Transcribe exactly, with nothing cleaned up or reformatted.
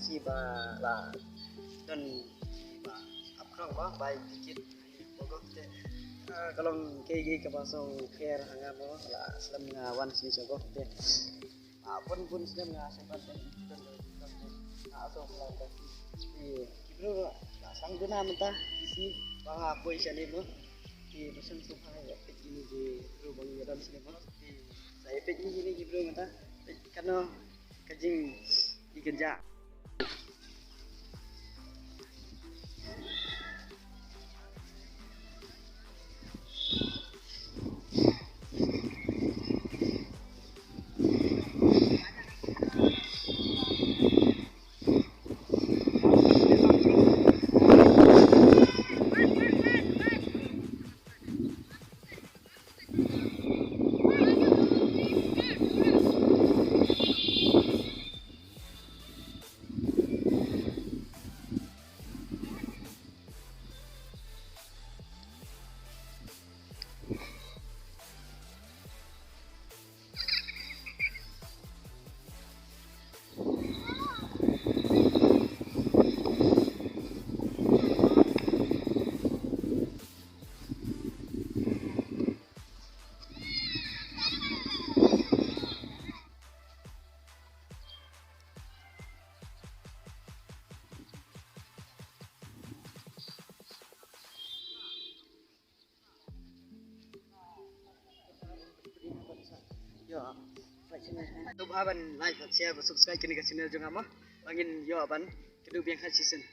Shi ba la don ba ap krong ba bai tikit ba gok te. Ah, ka long kei kei kaba song kher hanga mo la slem nga wan sini sogok te. Ah, pun pun slem nga sempat pun pun pun pun. Ah, so la ta. Ki bro la sang duna menta isi ba nga poi shani mo. Ki bro sang so ha ya pek ini ki bro bang ya dan sini mo. Ki sa ya pek ini ki bro menta. Kano ka jing i kynjah. Yo, like channel. Tuba ban like, share, subscribe kane ka channel jong nga mo. Ba ngin yo ban kadu biang ha season.